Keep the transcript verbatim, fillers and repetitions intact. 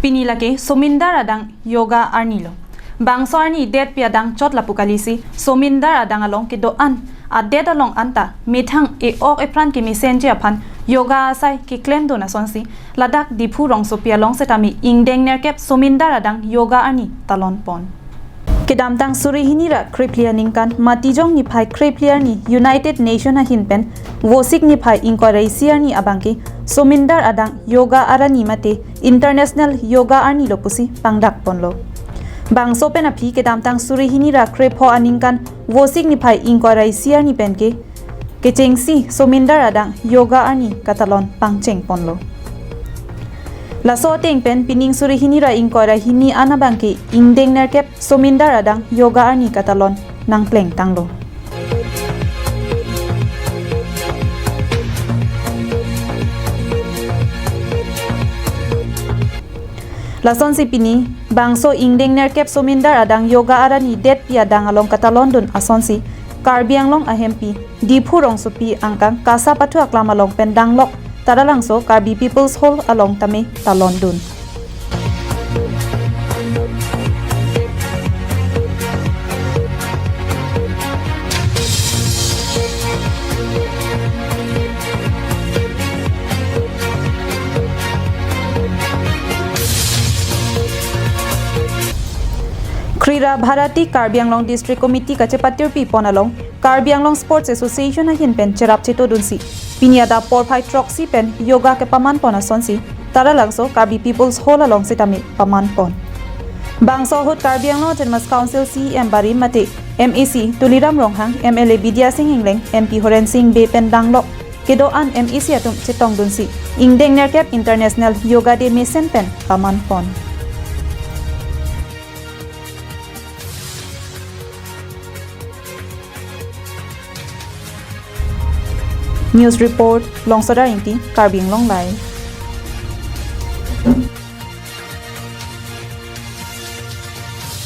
Pini lake Somindar adang yoga arni lo. Bangso arni detpi adang chot lapu kalisi Somindar adang along kedo-an adet along anta methang e-ok epran kemesenji aphan yoga asai keklemdun asonsi ladak Diphu rongsopi along setame ingdeng nerkep Somindar adang yoga arni talon pon. Kedamtang suri hini ra krephli aningkan Matijong niphai krephli arni United Nation ahin pen Vosik niphai ingkoi ra isi arni abangke Somindar adang yoga arni mate International Yoga Arni lo pusi pangdak ponlo. Bangso pen aphi kedamtang suri hini ra krepho aningkan Vosik niphai ingkoi ra isi arni penke kechengsi Somindar adang yoga arni katalon pangcheng ponlo. Laso ateng pen pining suri hini ra ingkoi ra hini an abangke ingdeng nerkep Somindar adang yoga arni katalon nangpleng tanglo. Lasonsi pini bangso ingdeng nerkep Somindar adang yoga arni detpi adang along katalondun asonsi Karbi Anglong ahempi Diphu rongsopi angkang Kasa Pathu Aklam along pen danglok Taralangso Karbi People's Hall along tame talondun. Krira Bharati Karbi Anglong District Committee kachepatirpi pon along Karbi Anglong Sports Association ahin pen cherap chetodunsi pini adap porphai throksi pen yoga kepaman pon asonsi Taralangso Karbi People's Hall along setame paman pon. Bangso ahut Karbi Anglong Autonomous Council C E M barim mate M A C Tuliram Ronghang, M L A Bidya Sing Engleng, M P Horen Sing Bey pen danglok kedo-an M A C atum chetongdunsi ingdeng nerkep International Yoga Day mesen pen paman pon. News report, Longsodar Ingti, Karbi Anglong Live.